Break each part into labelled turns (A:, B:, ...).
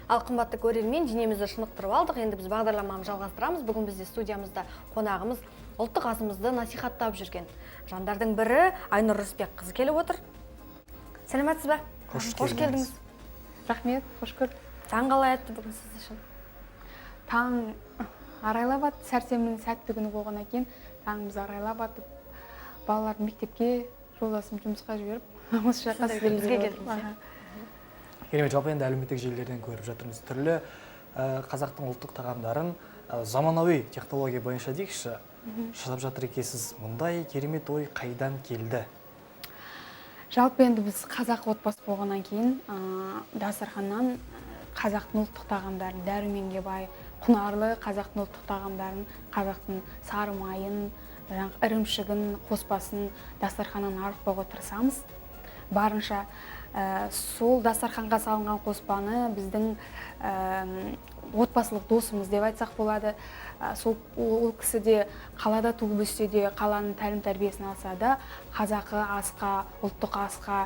A: Ал, қымбатты көрермен, денемізді шынықтырып алдық, енді біз бағдарламамызды жалғастырамыз. Бүгін бізде студиямызда қонағымыз ұлттық асымызды насихаттап жүрген жандардың бірі Айнұр Рысбекқызы келіп отыр. Сәлеметсіз бе?
B: Қош
A: Қош
B: келдіңіз.
A: келдіңіз.
C: Рахмет, қош көрдік.
A: Таң қалай атты бүгін сіз үшін?
C: Таң арайлап атты. Сәрсенбінің сәтті күні болғаннан кейін таңымыз арайлап атып, балаларды мектепке, жолдасым жұмысқа жіберіп, осы жаққа
A: Сондай
C: сіздерге
A: бізге
C: келіп
A: келдіңіз,
C: отырмын.
A: иә?
C: Аха.
B: Керемет. Жалпы енді әлеуметтік желілерден көріп жатырмыз, түрлі қазақтың ұлттық тағамдарын заманауи технология бойынша дейікші, жасап жатыр екенсіз. Мұндай керемет ой қайдан келді?
C: Жалпы енді біз қазақ отбасы болғаннан кейін дастарханнан қазақтың ұлттық тағамдарын, дәруменге бай, құнарлы қазақтың ұлттық тағамдарын, қазақтың сары майын, жаңағы ірімшігін, қоспасын дастарханнан арықтауға тырысамыз барынша. Сол дастарханға салынған қоспаны біздің отбасылық досымыз деп айтсақ болады. Сол ол кісі де қалада туып өссе де, қаланың тәлім тәрбиесін алса да, қазақы асқа, ұлттық асқа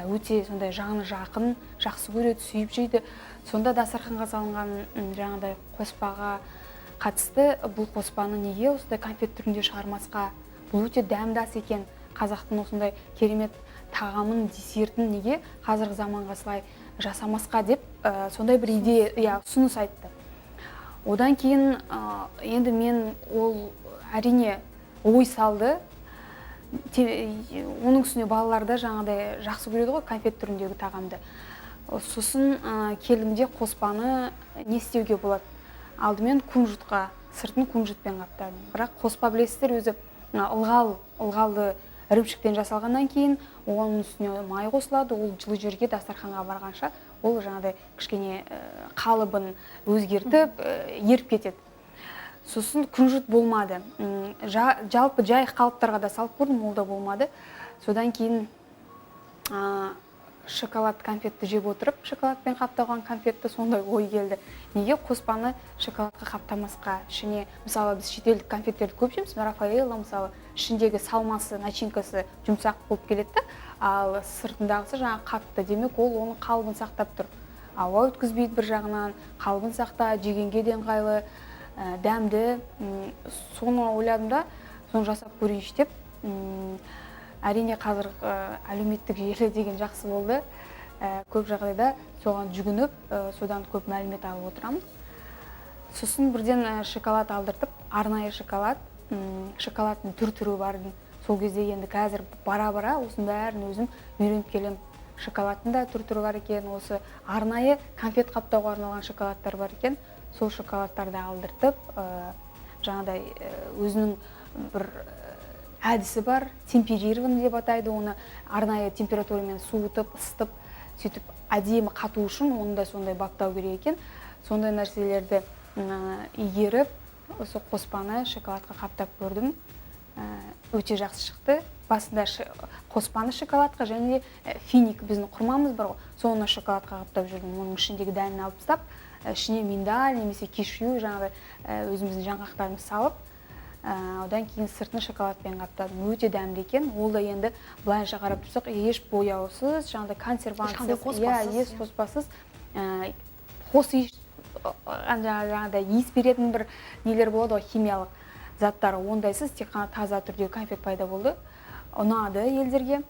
C: өте сондай жаны жақын, жақсы көреді, сүйіп жейді. Сонда дастарханға салынған жаңағыдай қоспаға қатысты: бұл қоспаны неге осындай конфет түрінде шығармасқа, бұл өте дәмді ас екен, қазақтың осындай керемет тағамын, десертін неге қазіргі заманға сылай жасамасқа деп сондай бір идея, иә, ұсыныс айтты. Одан кейін енді мен ол әрине ой салды. Оның үстіне балалар да жаңағыдай жақсы көреді ғой конфет түріндегі тағамды. Сосын келдім де, қоспаны не істеуге болады? Алдымен кунжутқа, сыртын кунжутпен қаптадым. Бірақ қоспа, білесіздер өзі, ылғал, ылғалды ірімшіктен жасалғаннан кейін оның үстіне май қосылады. Ол жылы жерге, дастарханға барғанша ол жаңағыдай кішкене қалыбын өзгертіп, еріп кетеді. Сосын күнжіт болмады. Жалпы жай қалыптарға да салып көрдім, ол да болмады. Содан кейін шоколад конфетті жеп отырып, шоколадпен қапталған конфетті, сондай ой келді: неге қоспаны шоколадқа қаптамасқа? Ішіне, мысалы, біз шетелдік конфеттерді көп жейміз, Рафаэлло мысалы, ішіндегі салмасы, начинкасы жұмсақ болып келеді да, ал сыртындағысы жаңағы қатты. Демек, ол оның қалыбын сақтап тұр, ауа өткізбейді бір жағынан, қалыбын сақтайды, жегенге де ыңғайлы, дәмді. Соны ойладым да, соны жасап көрейінші деп. Әрине, қазір әлеуметтік желі деген жақсы болды. Көп жағдайда соған жүгініп, содан көп мәлімет алып отырамыз. Сосын бірден шоколад алдыртып, арнайы шоколад, шоколадтың түр түрі бар сол кезде. Енді қазір бара бара осының бәрін өзім үйреніп келемін. Шоколадтың да түр түрі бар екен, осы арнайы конфет қаптауға арналған шоколадтар бар екен. Сол шоколадтарды алдыртып, жаңағыдай өзінің бір әдісі бар, темперированный деп атайды оны, арнайы температурамен суытып, ысытып, сөйтіп әдемі қату үшін оны да сондай баптау керек екен. Сондай нәрселерді игеріп, осы қоспаны шоколадқа қаптап көрдім. Өте жақсы шықты. Басында қоспаны шоколадқа және де финик, біздің құрмамыз бар ғой, соны шоколадқа қаптап жүрдім. Оның ішіндегі дәнін алып тастап, ішіне миндаль немесе кешью, жаңағы өзіміздің жаңғақтарымызды салып, одан кейін сыртын шоколадпен қаптадым. Өте дәмді екен ол да. Енді былайынша қарап тұрсақ, еш бояусыз, жаңағыдай консервантсыз,
A: Ешқандай қоспасыз,
C: иә, еш
A: иә.
C: қоспасыз, қос иіс, жаңағыдай иіс беретін бір нелер болады ғой, химиялық заттар, ондайсыз, тек қана таза түрдегі конфет пайда болды. Ұнады елдерге.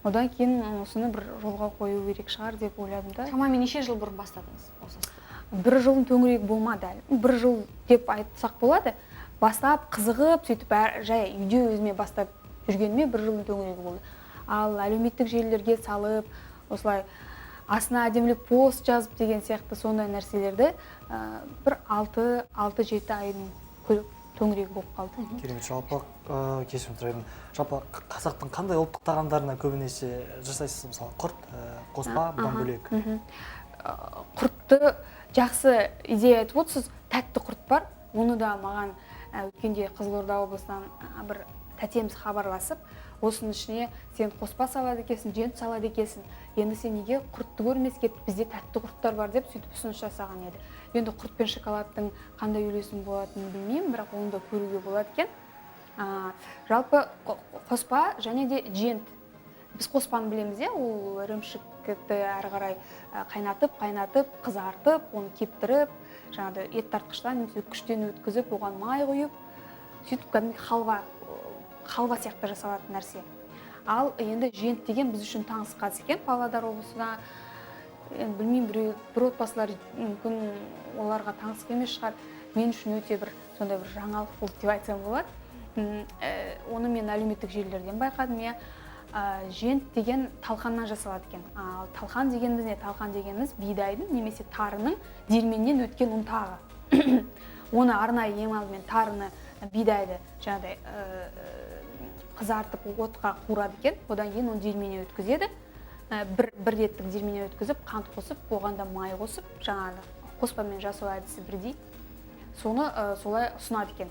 C: Одан кейін осыны бір жолға қою керек шығар деп ойладым да.
A: Шамамен неше жыл бұрын бастадыңыз осы істі?
C: Бір жылдың төңірегі болмады әлі, бір жыл деп айтсақ болады. Бастап, қызығып, сөйтіп жай үйде өзіме бастап жүргеніме бір жылдың төңірегі болды. Ал әлеуметтік желілерге салып, осылай астына әдемілеп пост жазып деген сияқты сондай нәрселерді бір 6-7 айдың төңірегі болып қалды.
B: Керемет. Жалпы кешірім сұраймын, жалпы қазақтың қандай ұлттық тағамдарына көбінесе жасайсыз? Мысалы, құрт, қоспа, бұдан бөлек?
C: Құртты жақсы идея айтып отырсыз. Тәтті құрт бар. Оны да маған өткенде Қызылорда облысынан бір тәтеміз хабарласып: «Осының ішіне сен қоспа салады екенсің, жент салады екенсің, енді сен неге құртты көрмеске, бізде тәтті құрттар бар», — деп сөйтіп ұсыныс жасаған еді. Енді құрт пен шоколадтың қандай үйлесімі болатынын білмеймін, бірақ оны да көруге болады екен. Жалпы қоспа және де жент. Біз қоспаны білеміз, иә, ол ірімшікті әрі қарай қайнатып, қызартып, оны кептіріп, жаңағыдай ет тартқыштан немесе үккіштен өткізіп, оған май құйып, сөйтіп кәдімгі халва сияқты жасалатын нәрсе. Ал енді жент деген біз үшін таңсық ас екен Павлодар облысына. Енді білмеймін, біреу, бір отбасылар мүмкін оларға таңсық емес шығар. Мен үшін өте бір сондай бір жаңалық болды деп айтсам болады. Оны мен әлеуметтік желілерден байқадым, иә. Жент деген талқаннан жасалады екен. Ал талқан дегеніміз не? Талқан дегеніміз бидайдың немесе тарының диірменнен өткен ұнтағы. Оны арнайы ең алдымен тарыны, бидайды жаңағыдай қызартып отқа қуырады екен. Одан кейін оны диірменнен өткізеді. Бір реттік диірменнен өткізіп, қант қосып, оған да май қосып, жаңағы қоспамен жасау әдісі бірдей. Соны солай ұсынады екен.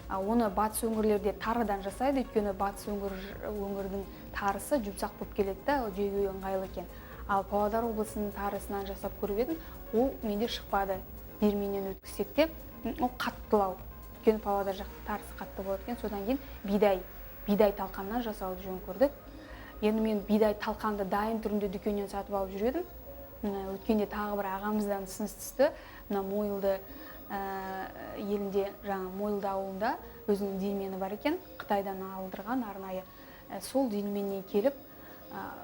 C: Оны батыс өңірлерде тарыдан жасайды, өйткені батыс өңірдің тарысы жұмсақ болып келеді да, жеуге ыңғайлы екен. Ал Павлодар облысының тарысынан жасап көріп едім, ол менде шықпады. Диірменнен өткізсек те, ол қаттылау. Өйткені Павлодар жақта тарысы қатты болады екен. Содан кейін бидай талқаннан жасауды жөн көрдік. Енді мен бидай талқанды дайын түрінде дүкеннен сатып алып жүр едім. Өткенде тағы бір ағамыздан ұсыныс түсті. Мына Мойылды елінде, жаңа Мойылды ауылында өзінің диірмені бар екен, Қытайдан алдырған арнайы. Сол диірменнен келіп,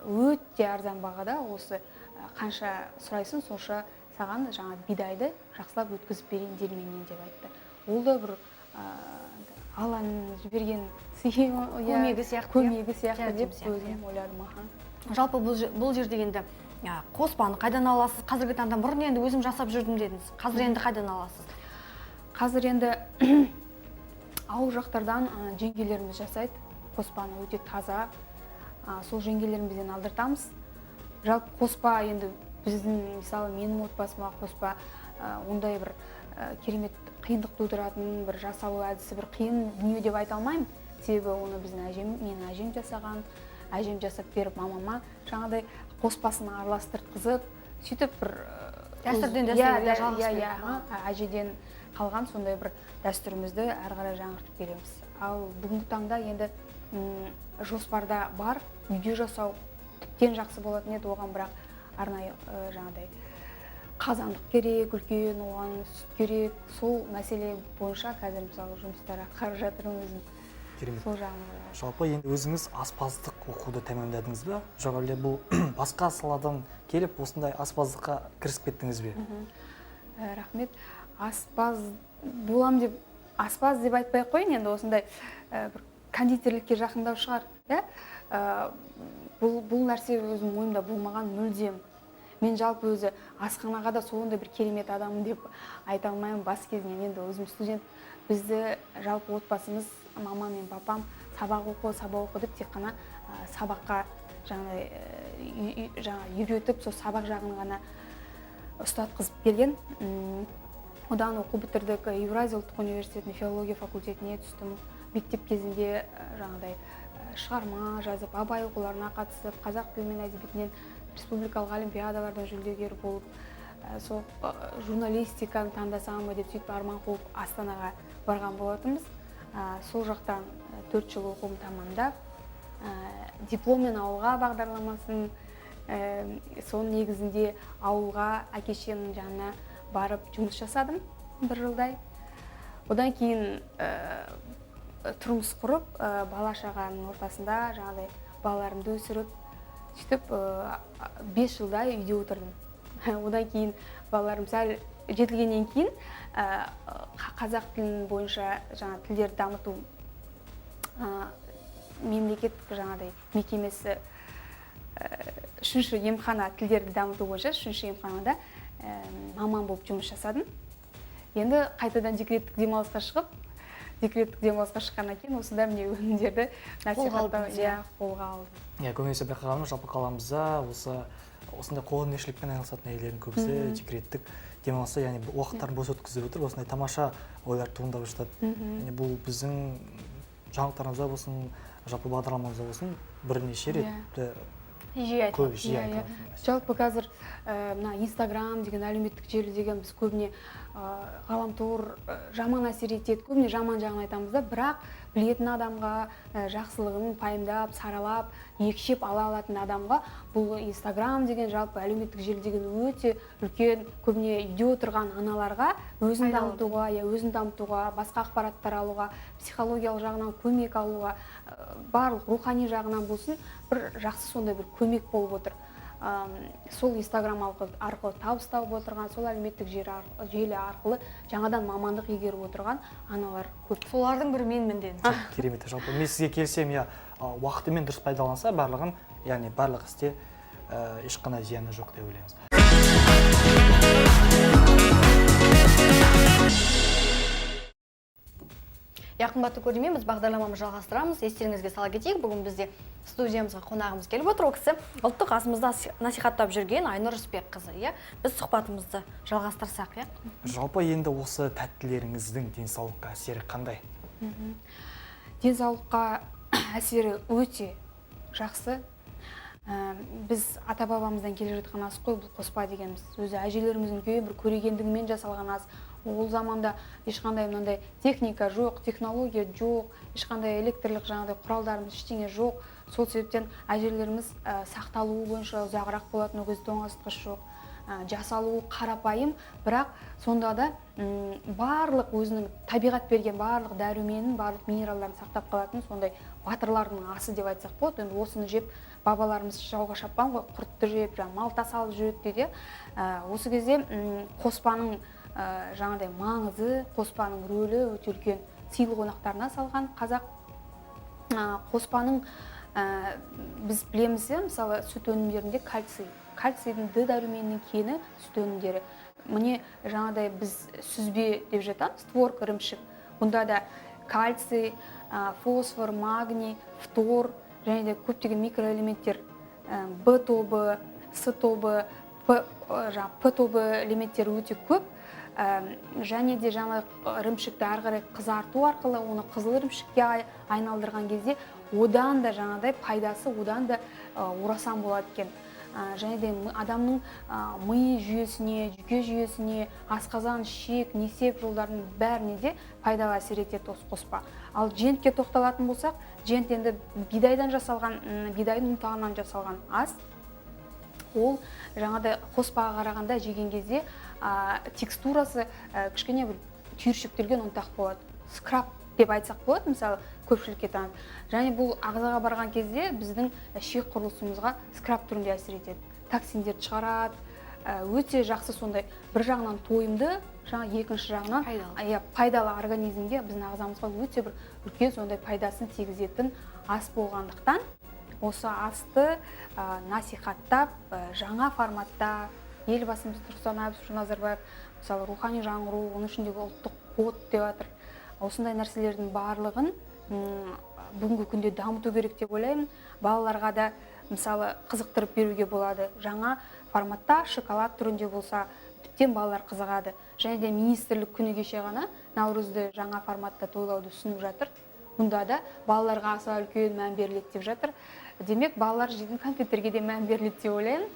C: өте арзан бағада осы, қанша сұрайсың, сонша саған жаңа бидайды жақсылап өткізіп берейін диірменнен деп айтты. Ол да бір Алланың жіберген сыйы, иә,
A: көмегі сияқты,
C: көмегі сияқты
A: жәрдем
C: деп
A: сияқты,
C: өзім
A: иә.
C: ойладым. Аха.
A: Жалпы бұл жерде енді қоспаны қайдан аласыз? Қазіргі таңда, бұрын енді өзім жасап жүрдім дедіңіз. Қазір енді қайдан аласыз?
C: Қазір енді ауыл жақтардан жеңгелеріміз жасайды қоспаны, өте таза. Сол жеңгелерімізден алдыртамыз. Жалпы қоспа енді біздің, мысалы, менің отбасыма қоспа ондай бір керемет қиындық тудыратын, бір жасалу әдісі бір қиын дүние деп айта алмаймын. Себебі оны біздің әжем, менің әжем жасаған, әжем жасап беріп, мамама жаңағыдай қоспасын араластыртқызып, сөйтіп бір
A: дәстүрден
C: иә,
A: дәстүрге
C: иә,
A: жалғасып
C: иә,
A: келеді.
C: аха, әжеден қалған сондай бір дәстүрімізді әрі қарай жаңғыртып келеміз. Ал бүгінгі таңда енді жоспарда бар үйде жасау тіптен жақсы болатын еді. Оған бірақ арнайы жаңағыдай қазандық керек үлкен, оған сүт керек. Сол мәселе бойынша қазір, мысалы, жұмыстар атқарып жатырмын өзім.
B: Керемет.
C: Сол жағын ойлап.
B: Жалпы енді өзіңіз аспаздық оқуды тәмамдадыңыз ба, жоқ әлде бұл басқа саладан келіп осындай аспаздыққа кірісіп кеттіңіз бе?
C: Рахмет. Аспаз болам деп, аспаз деп айтпай ақ қояйын, енді осындай бір кондитерлікке жақындау шығар, иә. Бұл нәрсе өзім ойымда болмаған мүлдем. Мен жалпы өзі асханаға да сондай бір керемет адаммын деп айта алмаймын бас кезінен. Енді өзім студент, бізді жалпы отбасымыз, мамам мен папам сабақ оқы, сабақ оқы деп тек қана сабаққа жаңағыдай, жаңа үйретіп, сол сабақ жағын ғана ұстатқызып келген. Одан оқу бітірдік, Еуразия ұлттық университетінің филология факультетіне түстім. Мектеп кезінде жаңағыдай шығарма жазып, Абай оқуларына қатысып, қазақ тілі мен әдебиетінен республикалық олимпиадалардан жүлдегер болып, сол журналистиканы таңдасам ба деп сөйтіп арман қуып Астанаға барған болатынбыз. Сол жақтан 4 жыл оқуымды тамамдап, дипломмен ауылға бағдарламасын, соның негізінде ауылға әке шешемнің жанына барып жұмыс жасадым бір жылдай. Одан кейін тұрмыс құрып, бала шағаның ортасында жаңағыдай балаларымды өсіріп, сөйтіп 5 жылдай үйде отырдым. Одан кейін балаларым сәл жетілгеннен кейін қазақ тілін бойынша жаңа тілдерді дамыту мемлекеттік жаңағыдай мекемесі, үшінші емхана, тілдерді дамыту бойынша үшінші емханада маман болып жұмыс жасадым. Енді қайтадан декреттік демалысқа шығып, декреттік демалысқа шыққаннан кейін осындай міне өнімдерді насихаттау,
A: алдыңыз,
C: иә,
A: иә?
C: Қолға алдым.
B: Иә, көбінесе байқағаным, жалпы қаламызда осындай қолөнершілікпен айналысатын әйелдердің көбісі декреттік демалыста, яғни уақыттарын бос өткізіп отырып, осындай тамаша ойлар туындап жатады. Яғни бұл біздің жаңалықтарымызда болсын, жалпы бағдарламамызда болсын, бірнеше рет
A: Жиі айтылады.
B: көп жиі
C: Иә, иә.
B: айтылатын нәрсе.
C: Жалпы қазір мына Инстаграм деген әлеуметтік желі деген біз көбіне ғаламтор жаман әсер етеді, көбіне жаман жағын айтамыз да, бірақ Білетін адамға, жақсылығын пайымдап, саралап, екшеп ала алатын адамға бұл Инстаграм деген, жалпы әлеуметтік желі деген өте үлкен, көбіне үйде отырған аналарға өзін дамытуға, иә, өзін дамытуға, басқа ақпараттар алуға, психологиялық жағынан көмек алуға, барлық рухани жағынан болсын, бір жақсы сондай бір көмек болып отыр. Сол Инстаграм арқылы табыс тауып отырған, сол әлеуметтік желі арқылы жаңадан мамандық игеріп отырған аналар көп.
A: Солардың бірі менмін дедіңіз.
B: Керемет. Жалпы мен сізге келісемін, иә, уақытымен дұрыс пайдаланса барлығын, яғни барлық істе ешқандай зияны жоқ деп ойлаймыз.
A: Иә, қымбатты көрермен, біз бағдарламамызды жалғастырамыз. Естеріңізге сала кетейік, бүгін бізде студиямызға қонағымыз келіп отыр. Ол кісі ұлттық асымызды насихаттап жүрген Айнұр Рысбекқызы. Иә, біз сұхбатымызды жалғастырсақ, иә.
B: Жалпы енді осы тәттілеріңіздің денсаулыққа әсері қандай?
C: Денсаулыққа әсері өте жақсы. Біз ата-бабамыздан келе жатқан ас қой бұл қоспа дегеніміз. Өзі әжелеріміздің үлкен бір көрегендігімен жасалған ас. Ол заманда ешқандай мынандай техника жоқ, технология жоқ, ешқандай электрлік жаңағыдай құралдарымыз ештеңе жоқ. Сол себептен әжелеріміз сақталуы бойынша ұзағырақ болатын, ол кезде тоңазытқыш жоқ. Жасалуы қарапайым, бірақ сонда да барлық өзінің табиғат берген барлық дәруменін, барлық минералдарын сақтап қалатын сондай батырлардың асы деп айтсақ болады. Енді осыны жеп бабаларымыз жауға шапқан ғой, құртты жеп, жаңа малта салып жүреді дейді. Осы кезде қоспаның жаңағыдай маңызы, қоспаның рөлі өте үлкен. Сыйлық қонақтарына салған қазақ. Қоспаның біз білеміз, мысалы, сүт өнімдерінде кальций. Кальцийдің Д дәруменінің кені сүт өнімдері. Міне, жаңағыдай біз сүзбе деп жатамыз, творог, ірімшік. Бұнда да кальций, фосфор, магний, фтор және де көптеген микроэлементтер, Б тобы, С тобы, П, жаңа П тобы элементтері өте көп. Және де жаңа ірімшікті ары қарай қызарту арқылы оны қызыл ірімшікке айналдырған кезде одан да жаңағыдай пайдасы одан да орасан болады екен. Және де адамның ми жүйесіне, жүйке жүйесіне, асқазан, ішек, несеп жолдарының бәріне де пайдалы әсер етеді осы қоспа. Ал жентке тоқталатын болсақ, жент енді бидайдан жасалған, бидайдың ұнтағынан жасалған ас. Ол жаңағыдай қоспаға қарағанда жеген кезде, текстурасы, кішкене бір түйіршіктелген ұнтақ болады. Скраб деп айтсақ болады, мысалы, көпшілікке танып. Және бұл ағзаға барған кезде біздің ішек құрылысымызға скраб түрінде әсер етеді. Токсиндерді шығарады. Өте жақсы сондай бір жағынан тойымды, жаңа екінші жағынан
A: пайдалы.
C: Иә, пайдалы организмге, біздің ағзамызға өте бір үлкен сондай пайдасын тигізетін ас болғандықтан осы асты насихаттап, жаңа форматта елбасымыз Нұрсұлтан Әбішұлы Назарбаев, мысалы, рухани жаңғыру, оның ішіндегі ұлттық код деп жатыр. Осындай нәрселердің барлығын бүгінгі күнде дамыту керек деп ойлаймын. Балаларға да, мысалы, қызықтырып беруге болады. Жаңа форматта шоколад түрінде болса, тіптен балалар қызығады. Және де министрлік күні кеше ғана Наурызды жаңа форматта тойлауды ұсынып жатыр. Бұнда да балаларға аса үлкен мән беріледі деп жатыр. Демек, балалар жейтін конфеттерге де мән беріледі деп ойлаймын.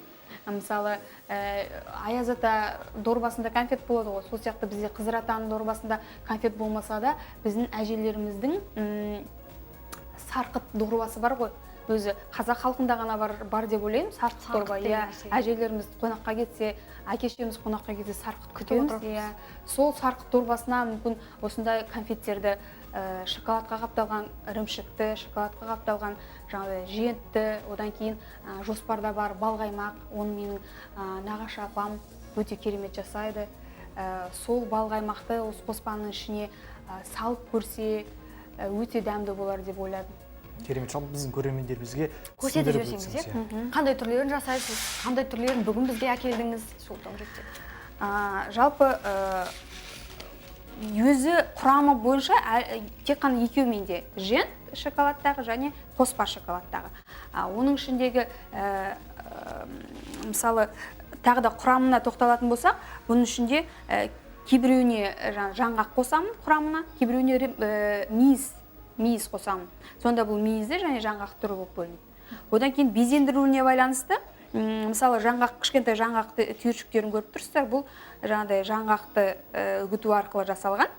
C: Мысалы, Аяз ата дорбасында конфет болады ғой, сол сияқты бізде Қызыр атаның дорбасында конфет болмаса да, біздің әжелеріміздің сарқыт дорбасы бар ғой. Өзі қазақ халқында ғана бар деп ойлаймын, сарқыт
A: Сарқыт
C: дорба.
A: деген
C: Иә,
A: нәрсе.
C: әжелеріміз қонаққа кетсе, әке шешеміз қонаққа кетсе, сарқыт
A: Күтіп
C: күтеміз.
A: отырамыз.
C: Иә, сол сарқыт дорбасына мүмкін осындай конфеттерді, шоколадқа қапталған ірімшікті, шоколадқа қапталған жаңағыдай жентті, одан кейін, жоспарда бар балқаймақ, оны менің нағашы апам өте керемет жасайды. Сол балқаймақты осы қоспаның ішіне салып көрсе, өте дәмді болар деп ойладым.
B: Керемет. Жалпы біздің көрермендерімізге
A: көрсетіп
B: түсіндіріп
A: жіберсеңіз,
B: өтсеңіз,
A: иә?
B: иә.
A: Қандай түрлерін жасайсыз, қандай түрлерін бүгін бізге әкелдіңіз, сол төңіректе?
C: Жалпы, өзі құрамы бойынша тек қана екеу менде: жент шоколадтағы және қоспа шоколадтағы. Оның ішіндегі, мысалы, тағы да құрамына тоқталатын болсақ, бұның ішінде, кейбіреуіне жаңғақ қосамын құрамына, кейбіреуіне мейіз қосамын. Сонда бұл мейізді және жаңғақ түрі болып бөлінеді. Одан кейін безендіруіне байланысты, мысалы, жаңғақ, кішкентай жаңғақты түйіршіктерін көріп тұрсыздар, бұл жаңағыдай жаңғақты үгіту арқылы жасалған.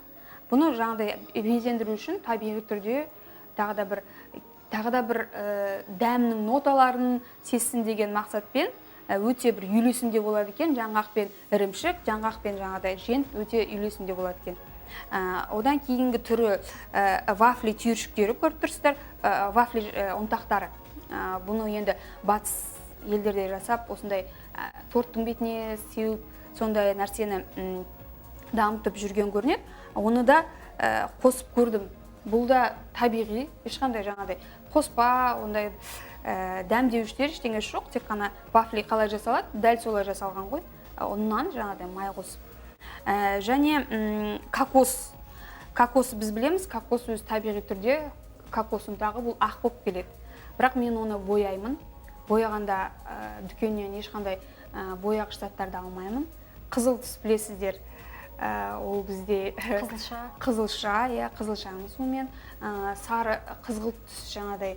C: Бұны жаңағыдай безендіру үшін табиғи түрде тағы да бір дәмнің ноталарын сезсін деген мақсатпен өте бір үйлесімде болады екен. Жаңғақ пен ірімшік, жаңғақ пен жаңағыдай жент өте үйлесімде болады екен. Одан кейінгі түрі вафли түйіршіктері көріп тұрсыздар, вафли ұнтақтары. Бұны енді батыс елдерде жасап, осындай торттың бетіне сеуіп, сондай нәрсені дамытып жүрген көрінеді. Оны да қосып көрдім. Бұл да табиғи, ешқандай жаңағыдай қоспа, ондай дәмдеуіштер ештеңесі жоқ, тек қана вафли қалай жасалады, дәл солай жасалған ғой. Ұннан жаңағыдай май қосып. Және кокос. Кокос біз білеміз, кокос өзі табиғи түрде, кокос ұнтағы бұл ақ болып келеді. Бірақ мен оны бояймын. Бояғанда дүкеннен ешқандай бояғыш заттарды алмаймын. Қызыл түс білесіздер, ол бізде
A: қызылша.
C: Қызылша, иә, қызылшаның суымен. Сары қызғылт түс жаңағыдай,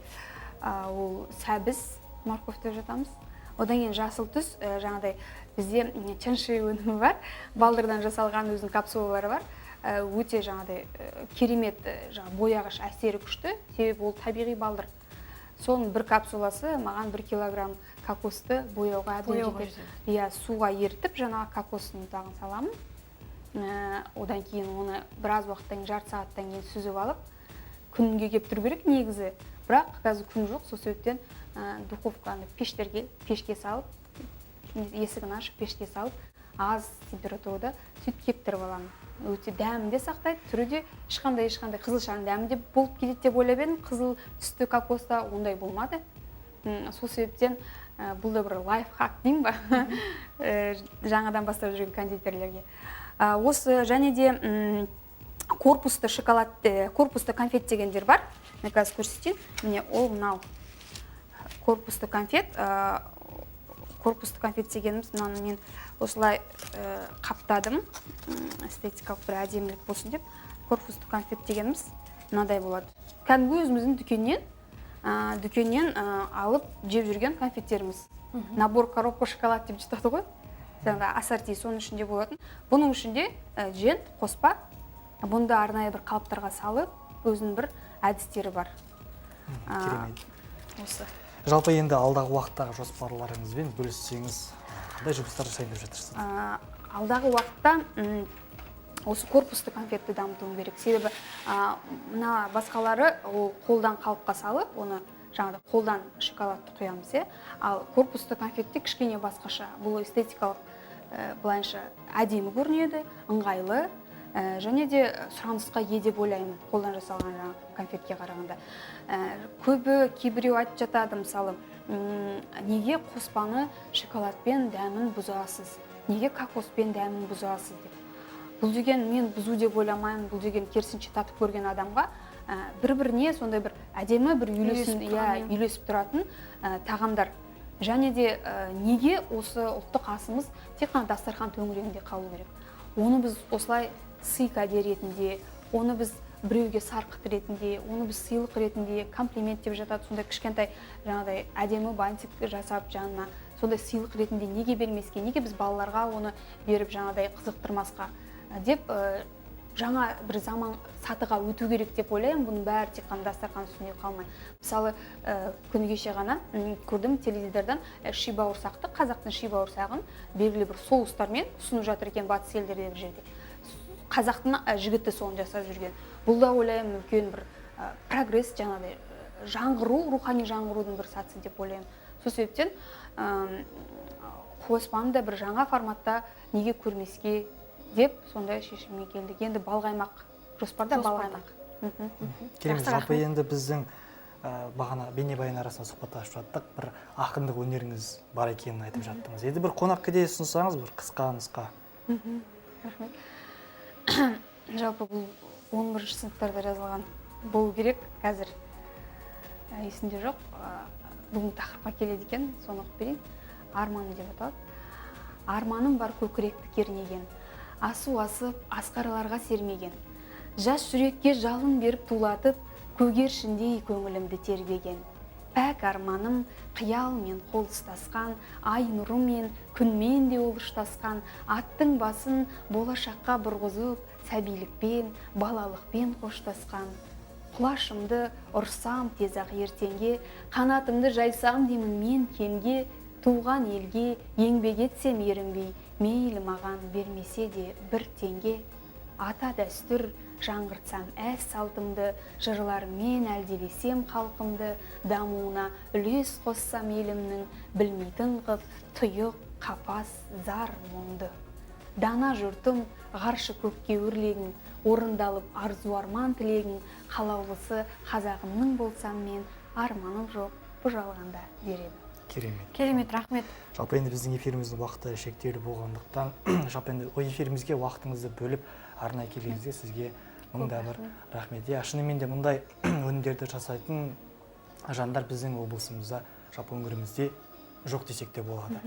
C: ол сәбіз, морковь деп жатамыз. Одан кейін жасыл түс, жаңағыдай бізде чанши өнімі бар, балдырдан жасалған өзінің капсулалары бар. Өте жаңағыдай керемет, жаңа бояғыш әсері күшті, себебі ол табиғи балдыр. Соның бір капсуласы маған 1 килограмм кокосты бояуға әбден жетеді. Иә, суға ерітіп жаңағы кокостың ұнтағын саламын. Одан кейін оны біраз уақыттан кейін, жарты сағаттан кейін сүзіп алып, күнге кептіру керек негізі. Бірақ қазір күн жоқ, сол себептен духовканы пешке салып, есігін ашып пешке салып, аз температурада сөйтіп кептіріп аламын. Өте дәмін де сақтайды, түрі де ешқандай қызылшаның дәмі де болып кетеді деп ойлап едім. Қызыл түсті кокоста ондай болмады. Сол себептен бұл да бір лайфхак деймін ба, жаңадан бастап жүрген кондитерлерге. Осы және де корпусты шоколад, корпусты конфет дегендер бар. Мен қазір көрсетейін. Міне ол мынау корпусты конфет. Корпусты конфет дегеніміз, мынаны мен осылай қаптадым, эстетикалық бір әдемілік болсын деп. Корпусты конфет дегеніміз мынадай болады. Кәдімгі өзіміздің дүкеннен алып жеп жүрген конфеттеріміз. Набор коробка шоколад деп жатады ғой. Жаңағы ассорти соның ішінде болатын. Бұның ішінде жент, қоспа. Бұны да арнайы бір қалыптарға салып, өзінің бір әдістері бар.
B: Керемет.
C: Осы.
B: Жалпы енді алдағы уақыттағы жоспарларыңызбен бөліссеңіз, қандай жұмыстар жасайын деп жатырсыз?
C: Алдағы уақытта осы корпусты конфетті дамытуым керек. Себебі мына басқалары ол қолдан қалыпқа салып, оны жаңағыдай қолдан шоколадты құямыз, иә. Ал корпусты конфетте кішкене басқаша. Бұл эстетикалық былайынша әдемі көрінеді, ыңғайлы, және де сұранысқа ие деп ойлаймын қолдан жасалған жаңа конфетке қарағанда. Көбі кейбіреу айтып жатады, мысалы, неге қоспаны шоколадпен дәмін бұзасыз, неге кокоспен дәмін бұзасыз деп. Бұл деген мен бұзу деп ойламаймын, бұл деген керісінше татып көрген адамға бір-біріне сондай бір әдемі бір үйлесіп тұратын тағамдар. Және де неге осы ұлттық асымыз тек қана дастархан төңірегінде қалу керек? Оны біз осылай сый кәде ретінде, оны біз біреуге сарқыт ретінде, оны біз сыйлық ретінде, комплимент деп жатады, сондай кішкентай жаңағыдай әдемі бантик жасап жанына, сондай сыйлық ретінде неге бермеске, неге біз балаларға оны беріп жаңағыдай қызықтырмасқа деп жаңа бір заман сатыға өту керек деп ойлаймын. Бұның бәрі тек қана дастархан үстінде қалмай. Мысалы, күні кеше ғана көрдім теледидардан ши бауырсақты, қазақтың ши бауырсағын белгілі бір соустармен ұсынып жатыр екен батыс елдерде бір жерде. Қазақтың жігіті соны жасап жүрген. Бұл да ойлаймын үлкен бір прогресс, жаңағыдай жаңғыру, рухани жаңғырудың бір сатысы деп ойлаймын. Сол себептен қоспаны да бір жаңа форматта неге көрмеске деп сондай шешімге келдік. Енді балғаймақ жоспарда, балғаймақ.
B: Керемет. Жалпы енді біздің бағана бейнебаян арасында сұхбаттасып жаттық, бір ақындық өнеріңіз бар екенін айтып жаттыңыз. Енді бір қонақ кәде ұсынсаңыз, бір қысқа нұсқа.
C: Рахмет. Жалпы бұл 11-ші сыныптарда жазылған болу керек, қазір есімде жоқ. Бүгін тақырыпқа келеді екен, соны оқып берейін. Арманым деп аталады. Арманым бар көкіректі кернеген, асу асып, асқарларға сермеген, жас жүрекке жалын беріп тулатып, көгершіндей көңілімді тербеген. Пәк арманым қиялмен қол ұстасқан, ай нұрымен, күнмен де ол ұштасқан, аттың басын болашаққа бұрғызып, Сәбилікпен, балалықпен қоштасқан. Құлашымды ұрсам тез-ақ ертеңге, қанатымды жайсам деймін мен кеңге, туған елге еңбек етсем ерінбей, мейлі маған бермесе де бір теңге. Ата дәстүр жаңғыртсам әз салтымды, жырларыммен әлдилесем халқымды, дамуына үлес қоссам елімнің, білмейтін қып тұйық, қапас, зар, мұңды. Дана жұртым, ғаршы көкке өрлегің, орындалып арзу арман тілегің, қалаулысы қазағымның болсам мен, арманым жоқ бұ жалғанда дер едім.
B: Керемет.
A: Керемет, рахмет.
B: Жалпы енді біздің эфиріміздің уақыты шектеулі болғандықтан, жалпы енді ой эфирімізге уақытыңызды бөліп арнайы келгеніңізге сізге мың да бір рахмет. Иә, шынымен де мұндай өнімдерді жасайтын жандар біздің облысымызда, жалпы өңірімізде жоқ десек те болады.